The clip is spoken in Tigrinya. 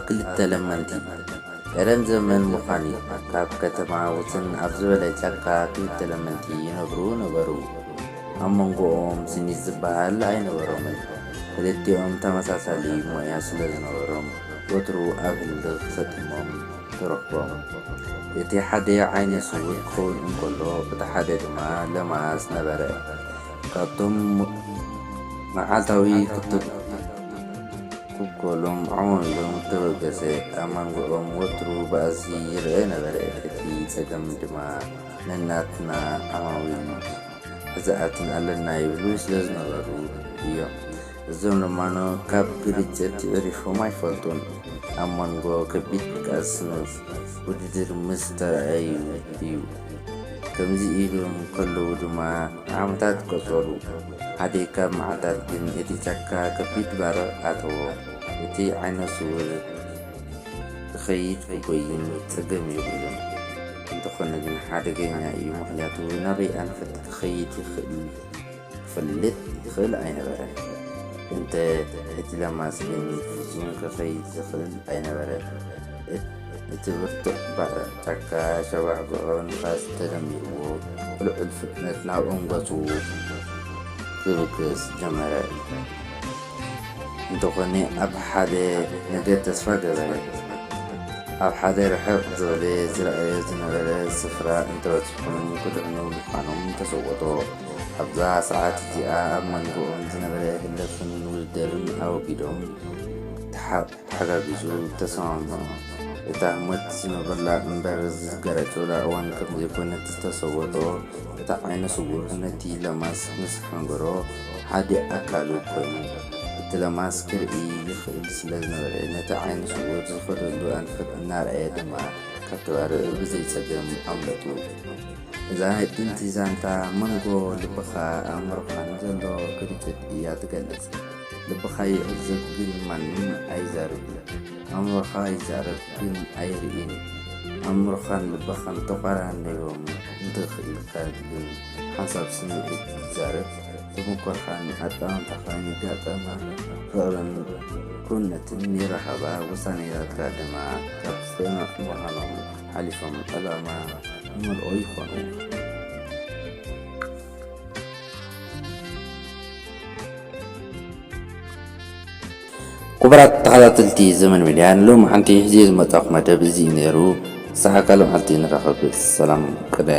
ክልተ ለመንቲ። ቀደም ዘመን ምዃን እዩ። ካብ ከተማ ውፅን ኣብ ዝበለ ጫካ ክልተ ለመንቲ ይነብሩ ነበሩ። ኣብ መንጎኦም ስኒት ዝበሃል ኣይነበሮምን። ክልቲኦም ተመሳሳሊ ሞያ ስለ ዝነበሮም ወትሩ ኣብ ህልኽ ሰጢሞም ተረኽቦም። እቲ ሓደ ዓይነ ስውር ክኸውን እንከሎ፣ እቲ ሓደ ድማ ለማስ ነበረ። ካብቶም መዓልታዊ ክትብ ክብኮሎም ዓማዊሎም ተበገሰ። ኣብ መንጎኦም ወትሩ ባእሲ ይረአ ነበረ። እቲ ጸገም ድማ ነናትና ዓማዊል ሕዛኣትን ኣለና ይብሉ ስለ ዝነበሩ እዮም። እዞም ለማኖ ካብ ግርጭት የዕሪፎም ኣይፈልጡን። ኣብ መንጎ ከቢድ ድቃስ ውድድር ምስ ተራእዩ እዩ። ከምዚ ኢሎም ከለዉ ድማ ዓመታት ቀጸሉ። ሓደ ካብ መዓልታት ግን እቲ ጫካ ከቢድ ባርዕ ኣተዎ። እቲ ዓይነ ስውር ክኸይድ ክጎይን ጸገም የብሉን። እንተኾነ ግን ሓደገኛ እዩ፣ ምኽንያቱ ናበይ ኣንፈት ክኸይድ ይኽእል ክፈልጥ ይኽእል ኣይነበረን። እንተ እቲ ለማስ ግን ፍጹም ክኸይድ ዝኽእል ኣይነበረን። እት-፣ እቲ ብርቱዕ ባርዕ ጫካ ሸባሕብዖ ንፋስ ተደሚርዎ ብልዑል ፍጥነት ናብኦም ገጹ ክብግስ ጀመረ። እንተኾነ ኣብ ሓደ ነገር ተስፋ ገበረ። ኣብ ሓደ ርሕቕ ዝበለ ዝረኣዮ ዝነበረ ስፍራ እንተበጽሑን ክድሕኑ ምዃኖም ተሰወጦ። ኣብዛ ሰዓት እዚኣ ኣብ መንጎኦም ዝነበረ ህልኽን ውድድርን ኣወጊዶም ተሓ-፣ ተሓጋጊዙ ተሰማምዖ። እታ ህሞት ዝነብረላ እምበር ዝገረጨላ እዋን ከም ዘይኮነት ዝተሰወጦ። እቲ ዓይነ ስውር ነቲ ለማስ ምስ ሓንገሮ ሓደ ኣካሉ ኮይኑ፣ እቲ ለማስ ክርኢ ይኽእል ስለ ዝነበረ፣ ነቲ ዓይነ ስውር ዝኸደሉ ኣንፈት እናረኣየ ድማ ካብቲ ባርዕ ብዘይ ጸገም ኣምለጡ። እዛ ናይ ጥንቲ ዛንታ መንጎ ልብኻ ኣእምሮኻን ዘሎ ግርጭት እያ ትገልጽ። ልብኻ ይዕዘብ ግን ማንም ኣይዛረብን። ኣእምሮኻ ይዛረብ ግን ኣይርእን። ኣእምሮኻን ልብኻን ተቋራኒቦም እንተኽኢልካ ግን ሓንሳብ ስምዒት ይዛረብ። ተመኮርኻን ኣጠማምታኻን ይጋጠማ። ፍቕርን ክውንነትን ይራኸባ። ውሳኔታትካ ድማ ካብ ዝጸንዕ ምዃኖም ሓሊፎም ዕላማ ይመልኦ ይኾኑ። ክቡራት ተኸታተልቲ ዘመን ሚድያ፣ ንሎሚ ሓንቲ ሒዜ ዝመጻኹ መደብ እዚ እዩ ነይሩ። ሳዕ ካልእ መዓልቲ ንራኸብ። ሰላም ቅነ።